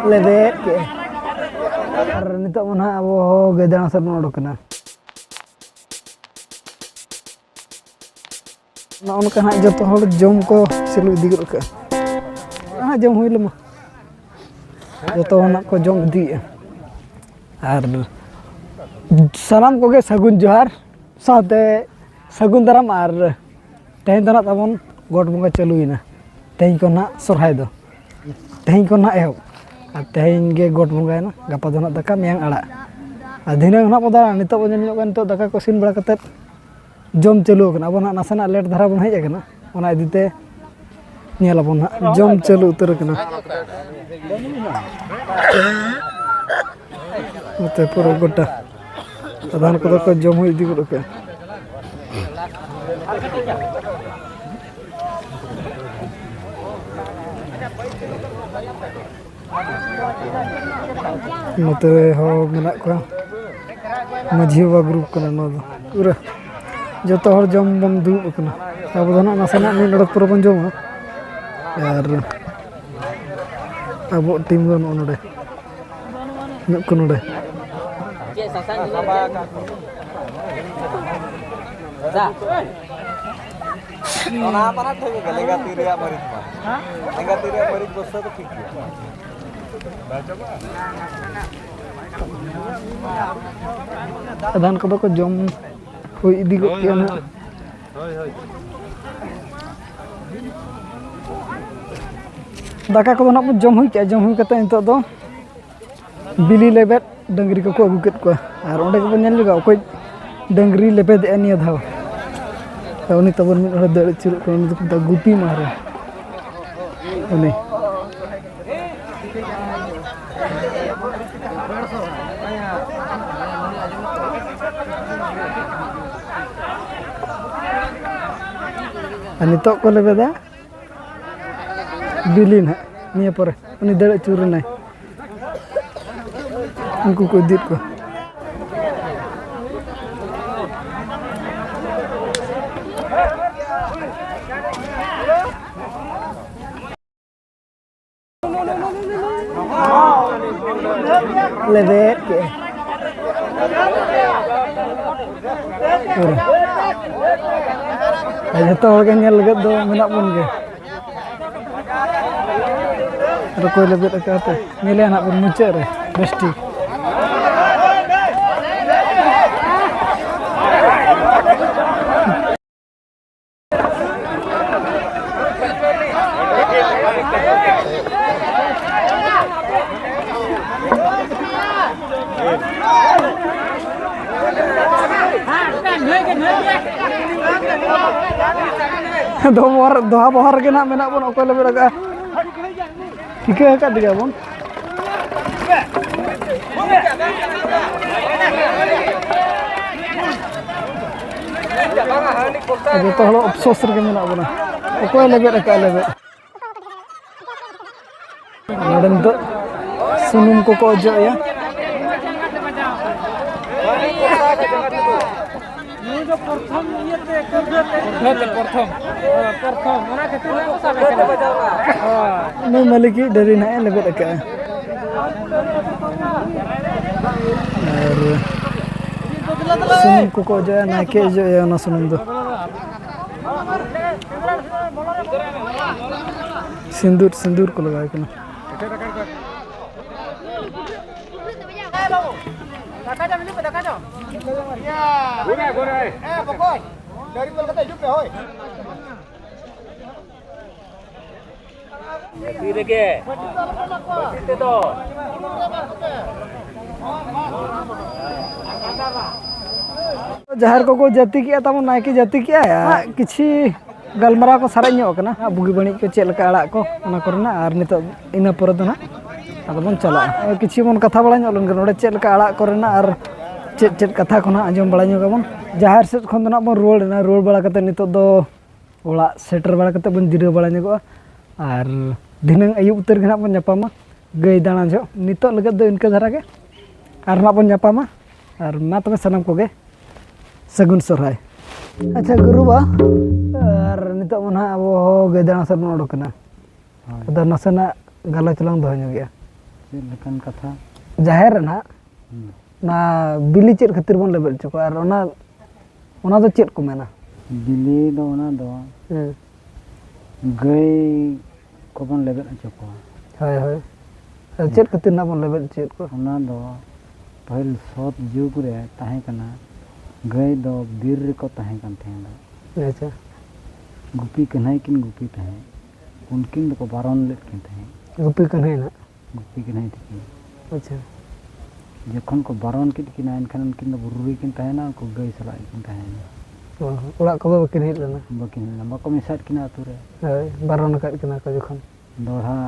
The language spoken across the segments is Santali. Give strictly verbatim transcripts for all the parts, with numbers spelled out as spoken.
ᱞᱮᱵᱮᱫ ᱠᱮᱜᱼᱟ᱾ ᱟᱨ ᱱᱤᱛᱚᱜ ᱢᱟ ᱱᱟᱦᱟᱜ ᱟᱵᱚ ᱦᱚᱸ ᱜᱟᱹᱭ ᱫᱟᱬᱟ ᱥᱮᱫ ᱵᱚᱱ ᱚᱰᱚᱠ ᱮᱱᱟ᱾ ᱱᱚᱜᱼᱚ ᱱᱚᱝᱠᱟ ᱦᱟᱸᱜ ᱡᱚᱛᱚ ᱦᱚᱲ ᱡᱚᱢ ᱠᱚ ᱪᱟᱹᱞᱩ ᱤᱫᱤ ᱜᱚᱫ ᱠᱟᱜᱼᱟ᱾ ᱦᱟᱸᱜ ᱡᱚᱢ ᱦᱩᱭ ᱞᱮᱢᱟ᱾ ᱡᱚᱛᱚ ᱦᱚᱲ ᱱᱟᱜ ᱠᱚ ᱡᱚᱢ ᱤᱫᱤᱭᱮᱜᱼᱟ᱾ ᱟᱨ ᱥᱟᱱᱟᱢ ᱠᱚᱜᱮ ᱥᱟᱹᱜᱩᱱ ᱡᱚᱦᱟᱨ, ᱥᱟᱶᱛᱮ ᱥᱟᱹᱜᱩᱱ ᱫᱟᱨᱟᱢ᱾ ᱟᱨ ᱛᱮᱦᱮᱧ ᱫᱚ ᱱᱟᱜ ᱛᱟᱵᱚᱱ ᱜᱚᱴ ᱵᱚᱸᱜᱟ ᱪᱟᱹᱞᱩᱭᱮᱱᱟ᱾ ᱛᱮᱦᱮᱧ ᱠᱷᱚᱱ ᱱᱟᱜ ᱥᱚᱨᱦᱟᱭ ᱫᱚ, ᱛᱮᱦᱮᱧ ᱠᱷᱚᱱ ᱱᱟᱜ ᱮᱦᱚᱵ᱾ ᱟᱨ ᱛᱮᱦᱮᱧ ᱜᱮ ᱜᱚᱴ ᱵᱚᱸᱜᱟᱭᱮᱱᱟ, ᱜᱟᱯᱟ ᱫᱚ ᱱᱟᱜ ᱫᱟᱠᱟ, ᱢᱮᱭᱟᱝ ᱟᱲᱟᱜ᱾ ᱟᱨ ᱫᱷᱤᱱᱟᱹᱝ ᱱᱟᱜ ᱵᱚ ᱫᱟᱬᱟᱱᱟ᱾ ᱱᱤᱛᱚᱜ ᱵᱚᱱ ᱧᱮᱞ ᱧᱚᱜ ᱠᱟᱱᱟ, ᱱᱤᱛᱚᱜ ᱫᱟᱠᱟ ᱠᱚ ᱤᱥᱤᱱ ᱵᱟᱲᱟ ᱠᱟᱛᱮᱫ ᱡᱚᱢ ᱪᱟᱹᱞᱩ ᱟᱠᱟᱱᱟ᱾ ᱟᱵᱚ ᱱᱟᱜ ᱱᱟᱥᱮᱱᱟᱜ ᱞᱮᱴ ᱫᱷᱟᱨᱟ ᱵᱚᱱ ᱦᱮᱡ ᱟᱠᱟᱱᱟ, ᱚᱱᱟ ᱤᱫᱤ ᱛᱮ ᱧᱮᱞ ᱟᱵᱚᱱ ᱱᱟᱜ ᱡᱚᱢ ᱪᱟᱹᱞᱩ ᱩᱛᱟᱹᱨ ᱟᱠᱟᱱᱟ᱾ ᱱᱚᱛᱮ ᱯᱩᱨᱟᱹ ᱜᱚᱴᱟ ᱟᱫᱷᱟᱱ ᱠᱚᱫᱚ ᱠᱚ ᱡᱚᱢ ᱦᱚᱸ ᱤᱫᱤ ᱜᱚᱫ ᱠᱟᱜᱼᱟ᱾ ᱱᱚᱛᱮ ᱦᱚᱸ ᱢᱮᱱᱟᱜ ᱠᱚᱣᱟ, ᱢᱟᱹᱡᱷᱤ ᱵᱟᱵᱟ ᱜᱨᱩᱯ ᱠᱟᱱᱟ ᱱᱚᱣᱟ ᱫᱚ᱾ ᱯᱩᱨᱟᱹ ᱡᱚᱛᱚ ᱦᱚᱲ ᱡᱚᱢ ᱵᱚᱱ ᱫᱩᱲᱩᱵ ᱟᱠᱟᱱᱟ᱾ ᱟᱵᱚ ᱫᱚ ᱱᱟᱜ ᱱᱟᱥᱮᱱᱟᱜ ᱢᱤᱫ ᱰᱚᱸᱰᱮᱠ ᱯᱚᱨᱮ ᱵᱚᱱ ᱡᱚᱢᱟ᱾ ᱟᱨ ᱟᱵᱚᱣᱟᱜ ᱴᱤᱢ ᱫᱚ ᱱᱚᱜᱼᱚ ᱱᱚᱰᱮ ᱢᱮᱱᱟᱜ ᱠᱚ ᱱᱚᱰᱮ᱾ ᱚᱱᱟ ᱢᱟ ᱱᱟᱜ ᱴᱷᱤᱠ ᱜᱮ, ᱞᱮᱸᱜᱟ ᱛᱤ ᱨᱮᱭᱟᱜ ᱢᱟᱹᱨᱤᱪ ᱢᱟ᱾ ᱞᱮᱸᱜᱟ ᱛᱤ ᱨᱮᱭᱟᱜ ᱢᱟᱹᱨᱤᱪ ᱵᱚᱥᱛᱟ ᱫᱚ ᱴᱷᱤᱠ ᱜᱮᱭᱟ᱾ ᱟᱫᱷᱟᱱ ᱠᱚᱫᱚ ᱠᱚ ᱡᱚᱢ ᱦᱩᱭ ᱤᱫᱤ ᱜᱚᱫ ᱠᱮᱜᱼᱟ ᱱᱟᱦᱟᱜ᱾ ᱫᱟᱠᱟ ᱠᱚᱫᱚ ᱱᱟᱦᱟᱜ ᱵᱚᱱ ᱡᱚᱢ ᱦᱩᱭ ᱠᱮᱜᱼᱟ᱾ ᱡᱚᱢ ᱦᱩᱭ ᱠᱟᱛᱮ ᱱᱤᱛᱚᱜ ᱫᱚ ᱵᱤᱞᱤ ᱞᱮᱵᱮᱫ ᱰᱟᱹᱝᱨᱤ ᱠᱚᱠᱚ ᱟᱹᱜᱩ ᱠᱮᱫ ᱠᱚᱣᱟ᱾ ᱟᱨ ᱚᱸᱰᱮ ᱜᱮᱵᱚᱱ ᱧᱮᱞ ᱧᱚᱜᱟ ᱚᱠᱚᱭ ᱰᱟᱹᱝᱨᱤ ᱞᱮᱵᱮᱫᱮᱜᱼᱟ ᱱᱤᱭᱟᱹ ᱫᱷᱟᱣ᱾ ᱛᱚ, ᱩᱱᱤ ᱛᱟᱵᱚᱱ ᱢᱤᱫ ᱦᱚᱲᱮ ᱫᱟᱹᱲ ᱟᱹᱪᱩᱨᱚᱜ ᱠᱟᱱᱟ, ᱩᱱᱤ ᱫᱚᱠᱚ ᱢᱮᱛᱟᱭ ᱜᱩᱯᱤ ᱢᱟᱦᱨᱟ᱾ ᱩᱱᱤ᱾ ᱟᱨ ᱱᱤᱛᱚᱜ ᱠᱚ ᱞᱮᱵᱮᱫᱟ ᱵᱤᱞᱤ ᱱᱟᱦᱟᱜ, ᱱᱤᱭᱟᱹ ᱯᱚᱨᱮ ᱩᱱᱤ ᱫᱟᱹᱲ ᱟᱹᱪᱩᱨ ᱮᱱᱟᱭ᱾ ᱩᱱᱠᱩ ᱠᱚ ᱤᱫᱤᱭᱮᱫ ᱠᱚᱣᱟ᱾ ᱞᱮᱵᱮᱫ ᱠᱮᱜᱼᱟ᱾ ᱯᱩᱨᱟᱹ᱾ ᱟᱨ ᱡᱚᱛᱚ ᱦᱚᱲ ᱜᱮ ᱧᱮᱞ ᱞᱟᱹᱜᱤᱫ ᱫᱚ ᱢᱮᱱᱟᱜ ᱵᱚᱱ ᱜᱮ᱾ ᱨᱚᱠᱚᱡ ᱞᱮᱵᱮᱫ ᱟᱠᱟᱫ ᱯᱮ, ᱧᱮᱞᱮᱭᱟ ᱱᱟᱜ ᱵᱚᱱ ᱢᱩᱪᱟᱹᱫ ᱨᱮ ᱵᱮᱥ ᱴᱷᱤᱠ᱾ ᱫᱚᱦᱟ ᱵᱚᱦᱟᱨ, ᱫᱚᱦᱟ ᱵᱚᱦᱟᱨ ᱨᱮᱜᱮ ᱱᱟᱜ ᱢᱮᱱᱟᱜ ᱵᱚᱱ, ᱚᱠᱚᱭ ᱞᱮᱵᱮᱫ ᱟᱠᱟᱫᱼᱟ? ᱴᱷᱤᱠᱟᱹ ᱟᱠᱟᱫ ᱜᱮᱭᱟ ᱵᱚᱱ᱾ ᱡᱚᱛᱚ ᱦᱚᱲ ᱟᱯᱥᱳᱥ ᱨᱮᱜᱮ ᱢᱮᱱᱟᱜ ᱵᱚᱱᱟ, ᱚᱠᱚᱭ ᱞᱮᱵᱮᱫ ᱟᱠᱟᱫ ᱞᱮᱵᱮᱫ᱾ ᱱᱚᱰᱮ ᱱᱤᱛᱚᱜ ᱥᱩᱱᱩᱢ ᱠᱚᱠᱚ ᱚᱡᱚᱜ ᱮᱭᱟ᱾ ᱱᱩᱭ ᱫᱚ ᱯᱨᱚᱛᱷᱚᱢ ᱤᱭᱟᱹᱛᱮ ᱠᱩᱲᱫᱷᱟᱹ ᱛᱮ᱾ ᱠᱩᱲᱫᱷᱟᱹ ᱛᱮ ᱯᱨᱚᱛᱷᱚᱢ᱾ ᱦᱮᱸ, ᱯᱨᱚᱛᱷᱚᱢ᱾ ᱚᱱᱟ ᱠᱷᱟᱹᱛᱤᱨ ᱠᱚ ᱥᱟᱵ ᱮ ᱠᱟᱱᱟ᱾ ᱦᱳᱭ᱾ ᱱᱩᱭ ᱢᱟᱹᱞᱤᱠᱤᱡ ᱰᱟᱹᱨᱤ ᱱᱟᱦᱟᱜ ᱮ ᱞᱮᱵᱮᱫ ᱟᱠᱟᱫᱼᱟ᱾ ᱟᱨ ᱥᱩᱱᱩᱢ ᱠᱚᱠᱚ ᱚᱡᱚᱜᱼᱟ, ᱱᱟᱭᱠᱮ ᱚᱡᱚᱜ ᱮᱭᱟ ᱚᱱᱟ ᱥᱩᱱᱩᱢ ᱫᱚ᱾ ᱥᱤᱸᱫᱩᱨ, ᱥᱤᱸᱫᱩᱨ ᱠᱚ ᱞᱟᱜᱟᱣ ᱠᱟᱱᱟ᱾ ᱫᱟᱠᱟ ᱡᱚᱢ ᱦᱤᱡᱩᱜ ᱯᱮ, ᱫᱟᱠᱟ ᱡᱚᱢ᱾ ᱜᱷᱩᱨᱮ, ᱜᱷᱩᱨᱮ᱾ ᱦᱮᱸ, ᱵᱚᱠᱚᱧ᱾ ᱰᱟᱹᱝᱨᱤ ᱛᱚᱞ ᱠᱟᱛᱮ ᱦᱤᱡᱩᱜ ᱯᱮ, ᱦᱳᱭ᱾ ᱛᱤ ᱨᱮᱜᱮ᱾ ᱵᱟᱹᱴᱤ ᱛᱮᱫᱚ᱾ ᱡᱟᱦᱮᱨ ᱠᱚᱠᱚ ᱡᱟᱹᱛᱤ ᱠᱮᱜᱼᱟ, ᱛᱟᱵᱚᱱ ᱱᱟᱭᱠᱮ ᱡᱟᱹᱛᱤ ᱠᱮᱜᱼᱟᱭ᱾ ᱟᱨ ᱠᱤᱪᱷᱤ ᱜᱟᱞᱢᱟᱨᱟᱣ ᱠᱚ ᱥᱟᱨᱮᱡ ᱧᱚᱜ ᱠᱟᱱᱟ, ᱵᱩᱜᱤ ᱵᱟᱹᱲᱤᱡ ᱠᱚ ᱪᱮᱫ ᱞᱮᱠᱟ ᱟᱲᱟᱜ ᱠᱚ, ᱚᱱᱟ ᱠᱚᱨᱮᱱᱟᱜ᱾ ᱟᱨ ᱱᱤᱛᱚᱜ ᱤᱱᱟᱹ ᱯᱚᱨᱮ ᱫᱚ ᱱᱟᱜ ᱟᱫᱚ ᱵᱚᱱ ᱪᱟᱞᱟᱜᱼᱟ᱾ ᱠᱤᱪᱷᱩ ᱵᱚᱱ ᱠᱟᱛᱷᱟ ᱵᱟᱲᱟ ᱧᱚᱜ ᱞᱮᱱ ᱜᱮ ᱱᱚᱰᱮ ᱪᱮᱫ ᱞᱮᱠᱟ ᱟᱲᱟᱜ ᱠᱚᱨᱮᱱᱟᱜ ᱟᱨ ᱪᱮᱫ ᱪᱮᱫ ᱠᱟᱛᱷᱟ ᱠᱚ ᱱᱟᱜ ᱟᱸᱡᱚᱢ ᱵᱟᱲᱟ ᱧᱚᱜ ᱟᱵᱚᱱ᱾ ᱡᱟᱦᱮᱨ ᱥᱮᱫ ᱠᱷᱚᱱ ᱫᱚ ᱱᱟᱜ ᱵᱚᱱ ᱨᱩᱣᱟᱹᱲ ᱮᱱᱟ, ᱨᱩᱣᱟᱹᱲ ᱵᱟᱲᱟ ᱠᱟᱛᱮ ᱱᱤᱛᱚᱜ ᱫᱚ ᱚᱲᱟᱜ ᱥᱮᱴᱮᱨ ᱵᱟᱲᱟ ᱠᱟᱛᱮ ᱵᱚᱱ ᱡᱤᱨᱟᱹᱣ ᱵᱟᱲᱟ ᱧᱚᱜᱚᱜᱼᱟ᱾ ᱟᱨ ᱫᱷᱤᱱᱟᱹᱝ ᱟᱹᱭᱩᱵ ᱩᱛᱟᱹᱨ ᱜᱮ ᱱᱟᱜ ᱵᱚᱱ ᱧᱟᱯᱟᱢᱟ ᱜᱟᱹᱭ ᱫᱟᱬᱟ ᱡᱚᱦᱚᱜ᱾ ᱱᱤᱛᱚᱜ ᱞᱟᱹᱜᱤᱫ ᱫᱚ ᱤᱱᱠᱟᱹ ᱫᱷᱟᱨᱟ ᱜᱮ, ᱟᱨ ᱱᱟᱜ ᱵᱚᱱ ᱧᱟᱯᱟᱢᱟ᱾ ᱟᱨ ᱢᱟ ᱛᱚᱵᱮ ᱥᱟᱱᱟᱢ ᱠᱚᱜᱮ ᱥᱟᱹᱜᱩᱱ ᱥᱚᱨᱦᱟᱭ᱾ ᱟᱪᱪᱷᱟ ᱜᱩᱨᱩ ᱵᱟ, ᱟᱨ ᱱᱤᱛᱚᱜ ᱢᱟ ᱱᱟᱦᱟᱜ ᱟᱵᱚ ᱦᱚᱸ ᱜᱟᱹᱭ ᱫᱟᱬᱟ ᱥᱮᱫ ᱵᱚᱱ ᱚᱰᱚᱠ ᱮᱱᱟ᱾ ᱦᱳᱭ᱾ ᱟᱫᱚ ᱱᱟᱥᱮᱱᱟᱜ ᱜᱟᱞᱚᱪ ᱞᱟᱝ ᱫᱚᱦᱚ ᱧᱚᱜᱮᱜᱼᱟ᱾ ᱪᱮᱫ ᱞᱮᱠᱟᱱ ᱠᱟᱛᱷᱟ? ᱡᱟᱦᱮᱨ ᱨᱮ ᱱᱟᱦᱟᱜ ᱦᱩᱸ᱾ ᱚᱱᱟ ᱵᱤᱞᱤ ᱪᱮᱫ ᱠᱷᱟᱹᱛᱤᱨ ᱵᱚᱱ ᱞᱮᱵᱮᱫ ᱦᱚᱪᱚ ᱠᱚᱣᱟ? ᱟᱨ ᱚᱱᱟ, ᱚᱱᱟ ᱫᱚ ᱪᱮᱫ ᱠᱚ ᱢᱮᱱᱟ? ᱵᱤᱞᱤ ᱫᱚ ᱚᱱᱟ ᱫᱚ ᱦᱮᱸ᱾ ᱜᱟᱹᱭ ᱠᱚᱵᱚᱱ ᱞᱮᱵᱮᱫ ᱦᱚᱪᱚ ᱠᱚᱣᱟ᱾ ᱦᱳᱭ, ᱦᱳᱭ᱾ ᱟᱨ ᱪᱮᱫ ᱠᱷᱟᱹᱛᱤᱨ ᱱᱟᱜ ᱵᱚᱱ ᱞᱮᱵᱮᱫ ᱦᱚᱪᱚᱭᱮᱫ ᱠᱚᱣᱟ? ᱚᱱᱟ ᱫᱚ ᱯᱟᱹᱦᱤᱞ ᱥᱚᱛ ᱡᱩᱜᱽ ᱨᱮ ᱛᱟᱦᱮᱸ ᱠᱟᱱᱟ, ᱜᱟᱹᱭ ᱫᱚ ᱵᱤᱨ ᱨᱮᱠᱚ ᱛᱟᱦᱮᱸ ᱠᱟᱱ ᱛᱟᱦᱮᱸ ᱫᱚ᱾ ᱟᱪᱪᱷᱟ᱾ ᱜᱩᱯᱤ ᱠᱟᱹᱱᱦᱟᱹᱭ ᱠᱤᱱ ᱜᱩᱯᱤ ᱛᱟᱦᱮᱸᱫ, ᱩᱱᱠᱤᱱ ᱫᱚᱠᱚ ᱵᱟᱨᱚᱱ ᱞᱮᱫ ᱠᱤᱱ ᱛᱟᱦᱮᱸᱫ᱾ ᱜᱩᱯᱤ ᱠᱟᱹᱱᱦᱟᱹᱭ ᱱᱟᱜ? ᱜᱩᱯᱤ ᱠᱟᱹᱱᱦᱟᱹᱭ ᱛᱟᱹᱠᱤᱱ᱾ ᱟᱪᱪᱷᱟ᱾ ᱡᱚᱠᱷᱚᱱ ᱠᱚ ᱵᱟᱨᱚᱱ ᱠᱮᱫ ᱠᱤᱱᱟ, ᱮᱱᱠᱷᱟᱱ ᱩᱱᱠᱤᱱ ᱫᱚ ᱵᱩᱨᱩ ᱨᱮᱠᱤᱱ ᱛᱟᱦᱮᱱᱟ, ᱩᱱᱠᱩ ᱜᱟᱹᱭ ᱥᱟᱞᱟᱜ ᱜᱮᱠᱤᱱ ᱛᱟᱦᱮᱱᱟ᱾ ᱚ, ᱚᱲᱟᱜ ᱠᱚᱫᱚ ᱵᱟᱹᱠᱤᱱ ᱦᱮᱡ ᱞᱮᱱᱟ? ᱵᱟᱹᱠᱤᱱ ᱦᱮᱡ ᱞᱮᱱᱟ, ᱵᱟᱠᱚ ᱢᱮᱥᱟᱭᱮᱫ ᱠᱤᱱᱟ ᱟᱹᱛᱩ ᱨᱮ᱾ ᱦᱳᱭ, ᱵᱟᱨᱚᱱ ᱟᱠᱟᱫ ᱠᱤᱱᱟ ᱠᱚ ᱡᱚᱠᱷᱚᱱ᱾ ᱫᱚᱦᱲᱟ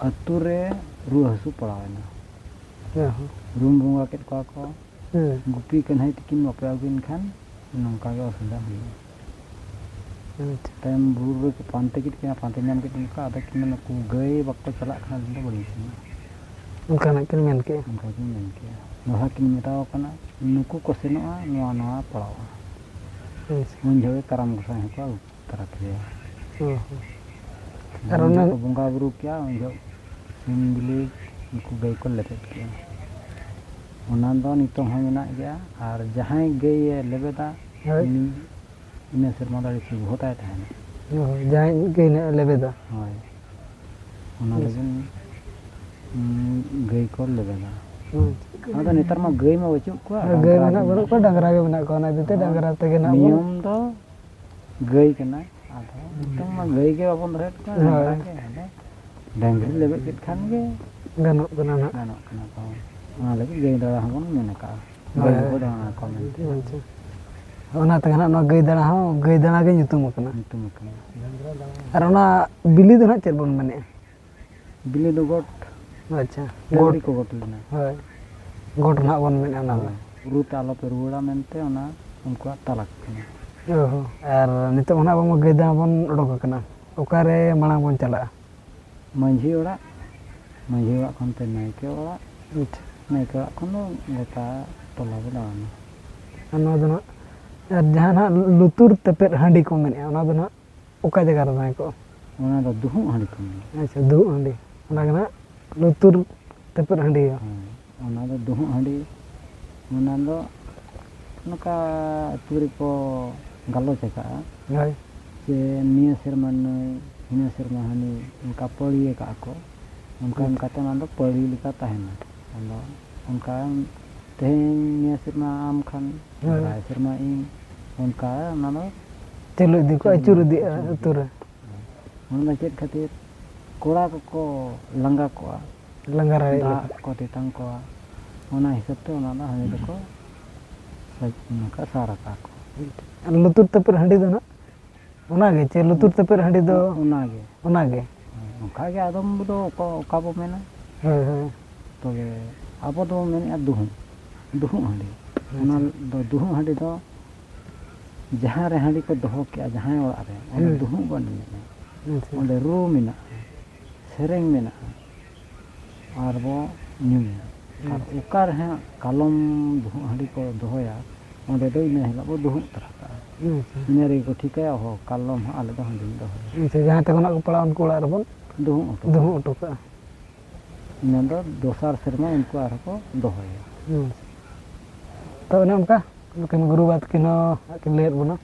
ᱟᱹᱛᱩ ᱨᱮ ᱨᱩᱣᱟᱹ ᱦᱟᱹᱥᱩ ᱯᱟᱲᱟᱣ ᱮᱱᱟ᱾ ᱚ ᱦᱚᱸ᱾ ᱨᱩᱢ ᱵᱚᱸᱜᱟ ᱠᱮᱫ ᱠᱚᱣᱟ ᱠᱚ᱾ ᱦᱮᱸ᱾ ᱜᱩᱯᱤ ᱠᱟᱹᱱᱦᱟᱹᱭ ᱛᱤᱠᱤᱱ ᱵᱟᱯᱮ ᱟᱹᱜᱩᱭᱮᱱ ᱠᱷᱟᱱ ᱱᱚᱝᱠᱟ ᱜᱮ ᱚᱥᱩᱵᱤᱫᱷᱟ ᱦᱩᱭᱩᱜᱼᱟ᱾ ᱟᱪᱪᱷᱟ᱾ ᱛᱟᱭᱚᱢ ᱵᱩᱨᱩ ᱨᱮᱠᱚ ᱯᱟᱱᱛᱮ ᱠᱮᱫ ᱠᱤᱱᱟ, ᱯᱟᱱᱛᱮ ᱧᱟᱢ ᱠᱮᱫ ᱠᱤᱱᱟ ᱠᱚ, ᱟᱫᱚ ᱠᱤᱱ ᱢᱮᱱᱟ, "ᱱᱩᱠᱩ ᱜᱟᱹᱭ ᱵᱟᱠᱚ ᱪᱟᱞᱟᱜ ᱠᱷᱟᱱ ᱟᱹᱞᱤᱧ ᱫᱚ ᱵᱟᱹᱞᱤᱧ ᱥᱮᱱᱚᱜᱼᱟ᱾" ᱚᱱᱠᱟᱱᱟᱜ ᱠᱤᱱ ᱢᱮᱱ ᱠᱮᱜᱼᱟ᱾ ᱚᱱᱠᱟ ᱠᱤᱱ ᱢᱮᱱ ᱠᱮᱜᱼᱟ᱾ ᱫᱚᱦᱲᱟ ᱠᱤᱱ ᱢᱮᱛᱟᱣ ᱠᱟᱱᱟ, "ᱱᱩᱠᱩ ᱠᱚ ᱥᱮᱱᱚᱜᱼᱟ, ᱱᱚᱣᱟ, ᱱᱚᱣᱟ ᱯᱟᱲᱟᱣᱼᱟ᱾" ᱟᱪᱪᱷᱟ᱾ ᱩᱱ ᱡᱚᱦᱚᱜ ᱜᱮ ᱠᱟᱨᱟᱢ ᱜᱚᱸᱥᱟᱭ ᱦᱚᱸᱠᱚ ᱟᱹᱜᱩ ᱛᱟᱨᱟ ᱠᱮᱫᱮᱭᱟ᱾ ᱚ ᱦᱚᱸ᱾ ᱟᱨ ᱩᱱ ᱚᱱᱟ ᱡᱚᱦᱚᱜ ᱠᱚ ᱵᱚᱸᱜᱟ ᱵᱩᱨᱩ ᱠᱮᱜᱼᱟ, ᱩᱱ ᱡᱚᱦᱚᱜ ᱥᱤᱢ ᱵᱤᱞᱤ ᱩᱱᱠᱩ ᱜᱟᱹᱭ ᱠᱚ ᱞᱮᱵᱮᱫ ᱠᱮᱜᱼᱟ᱾ ᱚᱱᱟ ᱫᱚ ᱱᱤᱛᱚᱝ ᱦᱚᱸ ᱢᱮᱱᱟᱜ ᱜᱮᱭᱟ᱾ ᱟᱨ ᱡᱟᱦᱟᱸᱭ ᱜᱟᱹᱭᱮ ᱞᱮᱵᱮᱫᱟ, ᱦᱳᱭ᱾ ᱩᱱᱤ ᱤᱱᱟᱹ ᱥᱮᱨᱢᱟ ᱫᱚ ᱟᱹᱰᱤ ᱥᱩᱵᱷᱚᱛᱟᱭ ᱛᱟᱦᱮᱱᱟ᱾ ᱚ, ᱡᱟᱦᱟᱸᱭ ᱜᱟᱹᱭ ᱱᱟᱜ ᱞᱮᱵᱮᱫᱟ᱾ ᱦᱳᱭ᱾ ᱚᱱᱟ ᱟᱪᱪᱷᱟ᱾ ᱞᱟᱹᱜᱤᱫ, ᱩᱸ, ᱜᱟᱹᱭ ᱠᱚ ᱞᱮᱵᱮᱫᱟ᱾ ᱟᱪᱪᱷᱟ᱾ ᱟᱫᱚ ᱱᱮᱛᱟᱨ ᱢᱟ ᱜᱟᱹᱭ ᱢᱟ ᱵᱟᱹᱪᱩᱜ ᱠᱚᱣᱟ, ᱟᱨ ᱜᱟᱹᱭ ᱰᱟᱝᱨᱟ ᱢᱮᱱᱟᱜ ᱜᱮ ᱵᱟᱹᱱᱩᱜ ᱢᱮᱱᱟᱜ ᱠᱚᱣᱟ, ᱠᱚᱣᱟ᱾ ᱰᱟᱝᱨᱟ ᱜᱮ ᱢᱮᱱᱟᱜ ᱠᱚᱣᱟ, ᱚᱱᱟ ᱤᱫᱤ ᱛᱮ ᱟᱫᱚ ᱰᱟᱝᱨᱟ ᱛᱮᱜᱮ ᱱᱟᱜ ᱵᱚᱱ ᱱᱤᱭᱚᱢ ᱫᱚ ᱜᱟᱹᱭ ᱠᱟᱱᱟᱭ, ᱟᱫᱚ ᱱᱤᱛᱚᱝ ᱢᱟ ᱜᱟᱹᱭ ᱜᱮ ᱵᱟᱵᱚᱱ ᱫᱚᱦᱚᱭᱮᱫ ᱠᱚᱣᱟ, ᱦᱳᱭ᱾ ᱰᱟᱝᱨᱟ ᱜᱮ᱾ ᱟᱫᱚ ᱰᱟᱝᱨᱤ ᱞᱮᱵᱮᱫ ᱠᱮᱫ ᱠᱷᱟᱱ ᱜᱮ ᱜᱟᱱᱚᱜ ᱠᱟᱱᱟ ᱱᱟᱜ᱾ ᱜᱟᱱᱚᱜ ᱠᱟᱱᱟ ᱠᱚ᱾ ᱚᱱᱟ ᱞᱟᱹᱜᱤᱫ ᱜᱟᱹᱭ ᱫᱟᱬᱟ ᱦᱚᱸᱵᱚᱱ ᱢᱮᱱ ᱟᱠᱟᱜᱼᱟ᱾ ᱦᱳᱭ, ᱜᱟᱹᱭ ᱦᱳᱭ᱾ ᱠᱚᱠᱚ ᱫᱟᱬᱟ ᱟᱠᱚ ᱢᱮᱱᱛᱮ᱾ ᱟᱪᱪᱷᱟ᱾ ᱚᱱᱟ ᱛᱮᱜᱮ ᱱᱟᱜ ᱱᱚᱣᱟ ᱜᱟᱹᱭ ᱫᱟᱬᱟ ᱦᱚᱸ ᱜᱟᱹᱭ ᱫᱟᱬᱟ ᱜᱮ ᱧᱩᱛᱩᱢ ᱟᱠᱟᱱᱟ᱾ ᱧᱩᱛᱩᱢ ᱟᱠᱟᱱᱟ᱾ ᱟᱨ ᱚᱱᱟ ᱵᱤᱞᱤ ᱫᱚ ᱱᱟᱜ ᱪᱮᱫ ᱵᱚᱱ ᱢᱮᱱᱮᱜᱼᱟ? ᱵᱤᱞᱤ ᱫᱚ ᱜᱚᱴ᱾ ᱟᱪᱪᱷᱟ, ᱰᱟᱹᱝᱨᱤ ᱜᱚᱴ᱾ ᱠᱚ ᱜᱚᱴ ᱞᱮᱱᱟ᱾ ᱦᱳᱭ, ᱜᱚᱴ ᱱᱟᱜ ᱵᱚᱱ ᱢᱮᱱᱮᱜᱼᱟ ᱚᱱᱟ ᱫᱚ᱾ ᱦᱳᱭ, ᱵᱩᱨᱩ ᱛᱮ ᱟᱞᱚᱯᱮ ᱨᱩᱣᱟᱹᱲᱟ ᱢᱮᱱᱛᱮ ᱚᱱᱟ ᱩᱱᱠᱩᱣᱟᱜ ᱛᱟᱞᱟ ᱠᱟᱱᱟ᱾ ᱚ ᱦᱚᱸ, ᱟᱨ ᱱᱤᱛᱚᱜ ᱢᱟ ᱱᱟᱜ ᱟᱵᱚ ᱢᱟ ᱜᱟᱹᱭ ᱫᱟᱬᱟ ᱵᱚᱱ ᱚᱰᱚᱠ ᱟᱠᱟᱱᱟ, ᱚᱠᱟᱨᱮ ᱢᱟᱲᱟᱝ ᱵᱚᱱ ᱪᱟᱞᱟᱜᱼᱟ? ᱢᱟᱹᱡᱷᱤ ᱚᱲᱟᱜ, ᱢᱟᱹᱡᱷᱤ ᱚᱲᱟᱜ ᱠᱷᱚᱱ ᱛᱮ ᱱᱟᱭᱠᱮ ᱚᱲᱟᱜ, ᱟᱪᱪᱷᱟ᱾ ᱱᱟᱭᱠᱮ ᱚᱲᱟᱜ ᱠᱷᱚᱱ ᱫᱚ ᱜᱚᱴᱟ ᱴᱚᱞᱟ ᱵᱚ ᱫᱟᱬᱟᱱᱟ᱾ ᱟᱨ ᱱᱚᱣᱟ ᱫᱚ ᱱᱟᱜ, ᱟᱨ ᱡᱟᱦᱟᱸ ᱱᱟᱜ ᱞᱩᱛᱩᱨ ᱛᱮᱯᱮᱫ ᱦᱟᱺᱰᱤ ᱠᱚ ᱢᱮᱱᱮᱜᱼᱟ, ᱚᱱᱟ ᱫᱚ ᱱᱟᱜ ᱚᱠᱟ ᱡᱟᱭᱜᱟ ᱨᱮ ᱛᱟᱦᱮᱸ ᱠᱚᱜᱼᱟ? ᱚᱱᱟ ᱫᱚ ᱫᱩᱦᱩᱜ ᱦᱟᱺᱰᱤ ᱠᱚ ᱢᱮᱱᱟ᱾ ᱟᱪᱪᱷᱟ, ᱫᱩᱦᱩᱜ ᱦᱟᱺᱰᱤ᱾ ᱚᱱᱟ ᱜᱮ ᱱᱟᱜ ᱞᱩᱛᱩᱨ ᱴᱟᱹᱯᱩᱫ ᱦᱟᱺᱰᱤ ᱦᱚᱸ᱾ ᱦᱮᱸ, ᱚᱱᱟ ᱫᱚ ᱫᱩᱦᱩᱜ ᱦᱟᱺᱰᱤ, ᱚᱱᱟ ᱫᱚ ᱱᱚᱝᱠᱟ ᱟᱹᱛᱩ ᱨᱮᱠᱚ ᱜᱟᱞᱚᱪ ᱟᱠᱟᱫᱼᱟ᱾ ᱦᱳᱭ᱾ ᱡᱮ ᱱᱤᱭᱟᱹ ᱥᱮᱨᱢᱟ ᱱᱩᱭ, ᱱᱤᱭᱟᱹ ᱥᱮᱨᱢᱟ ᱦᱟᱹᱱᱤ, ᱚᱱᱠᱟ ᱯᱟᱹᱲᱤ ᱟᱠᱟᱫᱼᱟ ᱠᱚ᱾ ᱚᱱᱠᱟ ᱦᱩᱸ᱾ ᱚᱱᱠᱟᱛᱮ ᱚᱱᱟ ᱫᱚ ᱯᱟᱹᱲᱤ ᱞᱮᱠᱟ ᱛᱟᱦᱮᱱᱟ᱾ ᱟᱫᱚ ᱚᱱᱠᱟ ᱛᱮᱦᱮᱧ ᱱᱤᱭᱟᱹ ᱥᱮᱨᱢᱟ ᱟᱢ ᱠᱷᱟᱱ, ᱦᱳᱭ᱾ ᱫᱟᱨᱟᱭ ᱥᱮᱨᱢᱟ ᱤᱧ, ᱚᱱᱠᱟ ᱚᱱᱟ ᱫᱚ ᱪᱟᱹᱞᱩ ᱤᱫᱤ ᱠᱚ, ᱟᱹᱪᱩᱨ ᱤᱫᱤᱜᱼᱟ ᱟᱹᱪᱩᱨ ᱟᱹᱛᱩ ᱨᱮ᱾ ᱤᱫᱤᱜᱼᱟ᱾ ᱚᱱᱟ ᱫᱚ ᱪᱮᱫ ᱠᱷᱟᱹᱛᱤᱨ? ᱠᱚᱲᱟ ᱠᱚᱠᱚ ᱞᱟᱸᱜᱟ ᱠᱚᱜᱼᱟ᱾ ᱞᱟᱸᱜᱟ ᱨᱟᱲᱮᱡ ᱫᱟᱜ ᱞᱮᱠᱟ᱾ ᱠᱚ ᱛᱮᱛᱟᱝ ᱠᱚᱣᱟ᱾ ᱚᱱᱟ ᱦᱤᱥᱟᱹᱵ ᱛᱮ ᱚᱱᱟ ᱫᱚ ᱦᱟᱺᱰᱤ ᱫᱚᱠᱚ ᱥᱟᱡ-, ᱱᱚᱝᱠᱟ ᱥᱟᱨ ᱟᱠᱟᱫ ᱠᱚ᱾ ᱟᱨ ᱞᱩᱛᱩᱨ ᱛᱟᱹᱯᱩᱫ ᱦᱟᱺᱰᱤ ᱫᱚ ᱱᱟᱜ ᱚᱱᱟᱜᱮ ᱪᱮ? ᱞᱩᱛᱩᱨ ᱛᱟᱹᱯᱩᱫ ᱦᱟᱺᱰᱤ ᱫᱚ ᱚᱱᱟᱜᱮ᱾ ᱚᱱᱟᱜᱮ᱾ ᱚᱱᱠᱟ ᱜᱮ ᱟᱫᱚᱢ ᱫᱚ ᱚᱠᱟ, ᱚᱠᱟ ᱵᱚ ᱢᱮᱱᱟ᱾ ᱦᱳᱭ, ᱦᱳᱭ᱾ ᱛᱚᱵᱮ ᱟᱵᱚ ᱫᱚᱵᱚ ᱢᱮᱱᱮᱫᱼᱟ ᱫᱩᱦᱩᱜ, ᱫᱩᱦᱩᱜ ᱦᱟᱺᱰᱤ᱾ ᱚᱱᱟ ᱟᱪᱪᱷᱟ᱾ ᱫᱚ ᱫᱩᱦᱩᱜ ᱦᱟᱺᱰᱤ ᱫᱚ ᱡᱟᱦᱟᱸ ᱨᱮ ᱦᱟᱺᱰᱤ ᱠᱚ ᱫᱚᱦᱚ ᱠᱮᱜᱼᱟ, ᱡᱟᱦᱟᱸᱭ ᱚᱲᱟᱜ ᱨᱮ, ᱚᱸᱰᱮ ᱦᱩᱸ᱾ ᱫᱩᱦᱩᱜ ᱵᱚᱱ ᱮᱱᱮᱡᱼᱟ᱾ ᱟᱪᱪᱷᱟ᱾ ᱚᱸᱰᱮ ᱨᱩ ᱢᱮᱱᱟᱜᱼᱟ, ᱥᱮᱨᱮᱧ ᱢᱮᱱᱟᱜᱼᱟ, ᱟᱨ ᱵᱚ ᱧᱩᱭᱟ᱾ ᱟᱨ ᱦᱩᱸ᱾ ᱚᱠᱟ ᱨᱮ ᱦᱟᱸᱜ ᱠᱟᱞᱚᱢ ᱫᱩᱦᱩᱜ ᱦᱟᱺᱰᱤ ᱠᱚ ᱫᱚᱦᱚᱭᱟ, ᱚᱸᱰᱮ ᱫᱚ ᱤᱱᱟᱹ ᱦᱤᱞᱳᱜ ᱵᱚ ᱫᱩᱦᱩᱜ ᱛᱚᱨᱟ ᱠᱟᱜᱼᱟ᱾ ᱟᱪᱪᱷᱟ᱾ ᱤᱱᱟᱹ ᱨᱮᱜᱮ ᱠᱚ ᱴᱷᱤᱠᱟᱹᱭᱟ, ᱚᱦᱚ, ᱠᱟᱞᱚᱢ ᱦᱟᱸᱜ ᱟᱞᱮ ᱫᱚ ᱦᱟᱺᱰᱤ ᱞᱮ ᱫᱚᱦᱚᱭᱟ᱾ ᱟᱪᱪᱷᱟ, ᱡᱟᱦᱟᱸᱭ ᱛᱟᱠᱚ ᱱᱟᱜ ᱠᱚ ᱯᱟᱲᱟᱜᱼᱟ, ᱩᱱᱠᱩ ᱚᱲᱟᱜ ᱨᱮᱵᱚᱱ ᱫᱩᱦᱩᱜ ᱦᱚᱴᱚ ᱠᱟᱜᱼᱟ᱾ ᱫᱩᱦᱩᱜ ᱦᱚᱴᱚ ᱠᱟᱜᱼᱟ᱾ ᱤᱱᱟᱹ ᱫᱚ ᱫᱚᱥᱟᱨ ᱥᱮᱨᱢᱟ ᱩᱱᱠᱩ ᱟᱨᱦᱚᱸ ᱠᱚ ᱫᱚᱦᱚᱭᱟ᱾ ᱦᱩᱸ᱾ ᱛᱚ, ᱚᱱᱮ ᱚᱱᱠᱟ ᱱᱩᱠᱤᱱ ᱜᱩᱨᱩ ᱵᱟᱵᱟ ᱛᱟᱹᱠᱤᱱ ᱦᱚᱸ ᱦᱟᱸᱜ ᱠᱤᱱ ᱞᱟᱹᱭᱟᱫ ᱵᱚᱱᱟ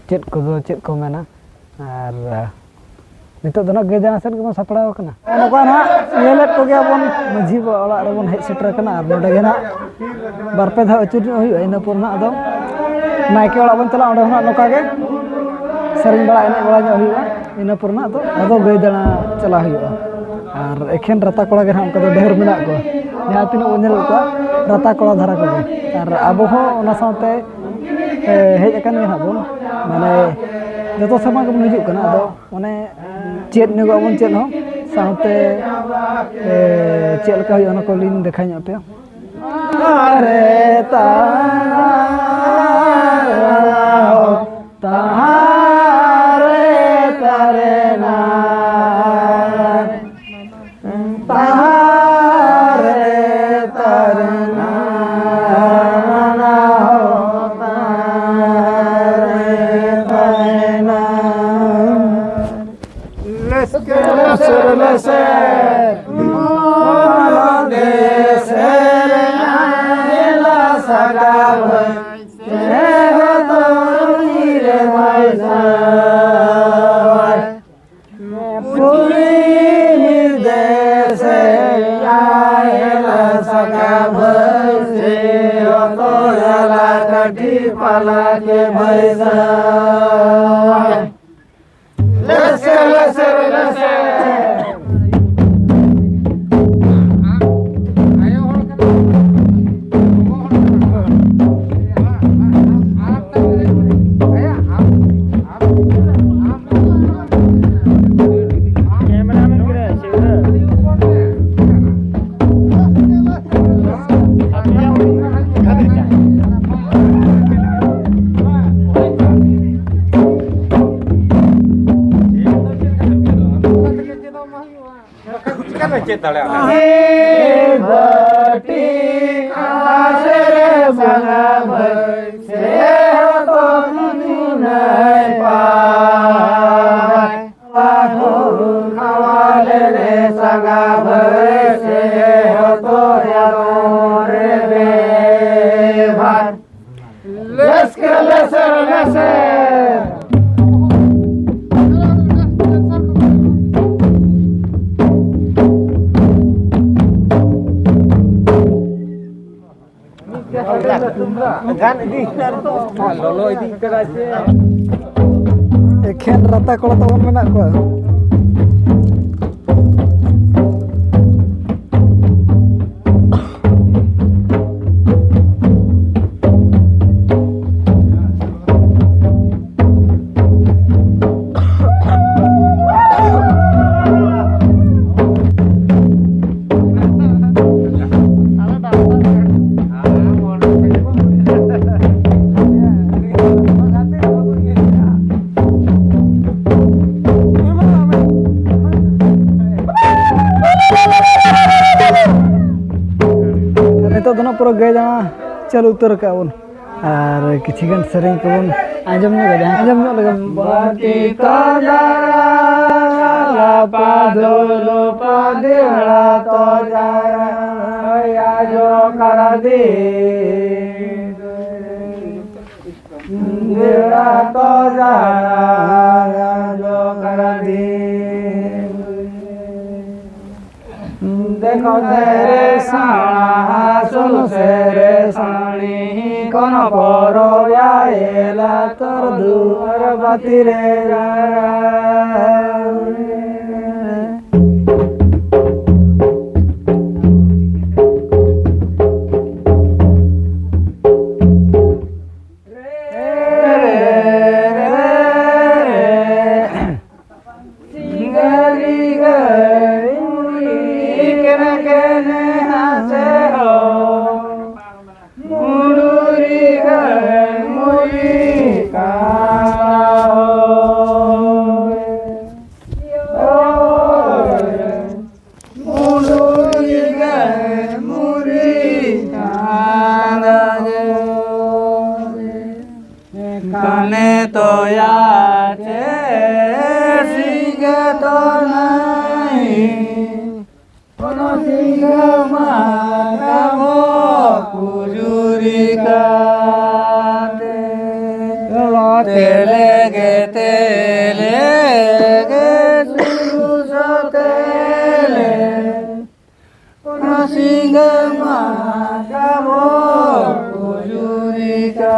ᱪᱮᱫ ᱠᱚᱫᱚ ᱪᱮᱫ ᱠᱚ ᱢᱮᱱᱟ᱾ ᱟᱨ, ᱟ, ᱱᱤᱛᱚᱜ ᱫᱚ ᱱᱟᱜ ᱜᱟᱹᱭ ᱡᱟᱝ ᱥᱮᱫ ᱜᱮᱵᱚᱱ ᱥᱟᱯᱲᱟᱣ ᱟᱠᱟᱱᱟ᱾ ᱱᱚᱝᱠᱟ ᱱᱟᱜ ᱧᱮᱞᱮᱫ ᱠᱚᱜᱮᱭᱟ ᱵᱚᱱ, ᱢᱟᱹᱡᱷᱤ ᱵᱟᱵᱟ ᱚᱲᱟᱜ ᱨᱮᱵᱚᱱ ᱦᱮᱡ ᱥᱮᱴᱮᱨ ᱟᱠᱟᱱᱟ᱾ ᱟᱨ ᱱᱚᱰᱮ ᱜᱮ ᱱᱟᱜ ᱵᱟᱨ ᱯᱮ ᱫᱷᱟᱣ ᱟᱹᱪᱩᱨ ᱧᱚᱜ ᱦᱩᱭᱩᱜᱼᱟ, ᱤᱱᱟᱹ ᱯᱚᱨ ᱱᱟᱜ ᱟᱫᱚ ᱱᱟᱭᱠᱮ ᱚᱲᱟᱜ ᱵᱚᱱ ᱪᱟᱞᱟᱜᱼᱟ᱾ ᱚᱸᱰᱮ ᱦᱚᱸ ᱱᱟᱜ ᱱᱚᱝᱠᱟ ᱜᱮ ᱥᱮᱨᱮᱧ ᱵᱟᱲᱟ, ᱮᱱᱮᱡ ᱵᱟᱲᱟ ᱧᱚᱜ ᱦᱩᱭᱩᱜᱼᱟ᱾ ᱤᱱᱟᱹ ᱯᱚᱨ ᱱᱟᱜ ᱫᱚ ᱟᱫᱚ ᱜᱟᱹᱭ ᱫᱟᱬᱟ ᱪᱟᱞᱟᱜ ᱦᱩᱭᱩᱜᱼᱟ᱾ ᱟᱨ ᱮᱠᱷᱮᱱ ᱨᱟᱛᱟ ᱠᱚᱲᱟ ᱜᱮ ᱱᱟᱜ ᱚᱱᱠᱟ ᱫᱚ ᱰᱷᱮᱨ ᱢᱮᱱᱟᱜ ᱠᱚᱣᱟ, ᱡᱟᱦᱟᱸ ᱛᱤᱱᱟᱹᱜ ᱵᱚᱱ ᱧᱮᱞᱮᱫ ᱠᱚᱣᱟ, ᱨᱟᱛᱟ ᱠᱚᱲᱟ ᱫᱷᱟᱨᱟ ᱠᱚᱜᱮ᱾ ᱟᱨ ᱟᱵᱚ ᱦᱚᱸ ᱚᱱᱟ ᱥᱟᱶᱛᱮ, ᱮ, ᱦᱮᱡ ᱟᱠᱟᱱ ᱜᱮ ᱱᱟᱜ ᱵᱚᱱ, ᱢᱟᱱᱮ, ᱡᱚᱛᱚ ᱥᱮᱨᱢᱟ ᱜᱮᱵᱚᱱ ᱦᱤᱡᱩᱜ ᱠᱟᱱᱟ᱾ ᱟᱫᱚ ᱚᱱᱮ ᱪᱮᱫ ᱧᱚᱜᱚᱜ ᱟᱵᱚᱱ ᱪᱮᱫ ᱦᱚᱸ, ᱥᱟᱶᱛᱮ, ᱮ, ᱪᱮᱫ ᱞᱮᱠᱟ ᱦᱩᱭᱩᱜᱼᱟ, ᱚᱱᱟ ᱠᱚᱞᱤᱧ ᱫᱮᱠᱷᱟᱣ ᱧᱚᱜ ᱟᱯᱮᱭᱟ᱾ ᱛᱟᱨᱮ ᱛᱟᱨᱟ ᱦᱚ, ᱛᱟᱦᱟᱨᱮ ᱛᱟᱨᱮ ᱱᱟ, ᱛᱟᱦᱟᱨᱮ ᱛᱟᱨᱮ ᱱᱟ, ᱱᱟ ᱦᱚ ᱛᱟᱨᱮ ᱛᱟᱨᱮ ᱱᱟ᱾ ᱞᱮᱥᱠᱮ ᱞᱮᱥᱮᱨ ᱞᱮᱥᱮᱨ᱾ ᱯᱚᱨᱫᱮᱥ ᱨᱮ ᱟᱭᱞᱟ ᱥᱟᱜᱟ ᱵᱷᱟᱹᱭ, ᱥᱮ ᱦᱚᱛᱚ ᱩᱱᱤ ᱨᱮ ᱵᱷᱟᱹᱭ ᱥᱟᱶᱟᱭ᱾ ᱯᱩᱨᱤ ᱫᱮᱥ ᱨᱮ ᱟᱭᱞᱟ ᱥᱟᱜᱟ ᱵᱷᱟᱹᱭ, ᱥᱮ ᱦᱚᱛᱚ ᱭᱟᱞᱟ ᱠᱟᱹᱴᱷᱤ ᱯᱟᱞᱟ ᱠᱮ ᱵᱷᱟᱹᱭ ᱥᱟᱶᱟᱭ᱾ ᱞᱮᱥᱮ, ᱞᱮᱥᱮ, ᱞᱮᱥᱮ᱾ ᱪᱮᱫ ᱫᱟᱲᱮᱭᱟᱜᱼᱟ᱾ ᱮ ᱵᱟᱹᱴᱤ ᱠᱷᱟᱥ ᱨᱮ ᱥᱟᱸᱜᱟ ᱵᱷᱟᱹᱭ, ᱥᱮ ᱦᱚᱛᱚ ᱫᱩᱱᱟᱹᱭ ᱯᱟᱭ᱾ ᱵᱟᱹᱦᱩ ᱠᱷᱟᱣᱟᱞ ᱨᱮ ᱥᱟᱸᱜᱟ ᱵᱷᱟᱹᱭ, ᱥᱮ ᱦᱚᱛᱚ ᱭᱟᱫᱚ ᱨᱮ ᱵᱮᱵᱷᱟᱨ᱾ ᱞᱮᱥᱠᱮ ᱞᱮᱥᱮᱨ ᱞᱮᱥᱮᱨ᱾ ᱞᱚᱞᱚ ᱤᱫᱤ ᱠᱟᱫᱟᱭ ᱥᱮ᱾ ᱮᱠᱷᱮᱱ ᱨᱟᱛᱟ ᱠᱚᱲᱟ ᱛᱟᱵᱚᱱ ᱢᱮᱱᱟᱜ ᱠᱚᱣᱟ᱾ ᱱᱤᱛᱚᱜ ᱫᱚ ᱱᱟᱜ ᱯᱩᱨᱟᱹ ᱜᱟᱹᱭ ᱫᱟᱬᱟ ᱪᱟᱹᱞᱩ ᱩᱛᱟᱹᱨ ᱠᱟᱜᱼᱟ ᱵᱚᱱ᱾ ᱟᱨ ᱠᱤᱪᱷᱤ ᱜᱟᱱ ᱥᱮᱨᱮᱧ ᱠᱚᱵᱚᱱ ᱟᱸᱡᱚᱢ ᱧᱚᱜᱟ, ᱡᱟᱦᱟᱸ ᱟᱸᱡᱚᱢ ᱧᱚᱜ ᱞᱮᱜᱮ᱾ ᱵᱟᱹᱴᱤ ᱠᱚ ᱡᱟᱜᱟ ᱯᱟᱫᱩᱞᱩ ᱯᱟᱫᱤᱲᱟ ᱛᱚ ᱡᱟᱭᱟ ᱡᱚ ᱠᱟᱨᱟᱫᱤ᱾ ᱫᱤᱲᱟ ᱛᱚ ᱡᱟᱭᱟ ᱡᱚ ᱠᱟᱨᱟᱫᱤ᱾ ᱫᱮᱠᱷᱚ ᱥᱮᱨᱮ ᱥᱟᱬᱟ, ᱥᱩᱱᱩ ᱥᱮᱨᱮ ᱥᱟᱬᱤ, ᱠᱚᱱᱚ ᱯᱚᱨᱚᱵ ᱟᱭᱮᱞᱟ ᱛᱚᱨ ᱫᱩᱣᱟᱨ ᱵᱟᱹᱛᱤ ᱨᱮ ᱡᱟᱨᱟ᱾ ᱥᱤᱝᱜᱟᱹᱨᱤ ᱜᱟᱹᱭ ᱢᱩᱨᱤ ᱠᱮᱱᱮ ᱠᱮᱱᱮ ᱦᱟᱥᱮ ᱦᱚ᱾ ᱢᱩᱰᱩᱨᱤ ᱜᱟᱹᱭ ᱢᱩᱨᱤ ᱠᱟᱱᱟ ᱦᱚ᱾ ᱢᱩᱰᱩᱨᱤ ᱜᱟᱹᱭ ᱢᱩᱨᱤ ᱠᱟᱱᱟ ᱦᱚ᱾ ᱠᱟᱱᱮ ᱛᱚᱭᱟ ᱪᱮ ᱥᱤᱝᱜᱟ ᱛᱚ ᱱᱟᱦᱤ, ᱠᱚᱱᱚ ᱥᱤᱝᱜᱟ ᱢᱟ ᱠᱟᱵᱚ ᱠᱩᱡᱩᱨᱤ ᱠᱟᱛᱮ᱾ ᱛᱮᱞᱮ ᱜᱮ ᱛᱮᱞᱮ ᱜᱮ ᱥᱩᱨᱩ ᱥᱚᱛᱮᱞᱮ᱾ ᱚᱱᱟ ᱥᱤᱝᱜᱟᱹ ᱢᱟ ᱛᱟᱵᱚ ᱠᱩᱡᱩᱨᱤ ᱠᱟ᱾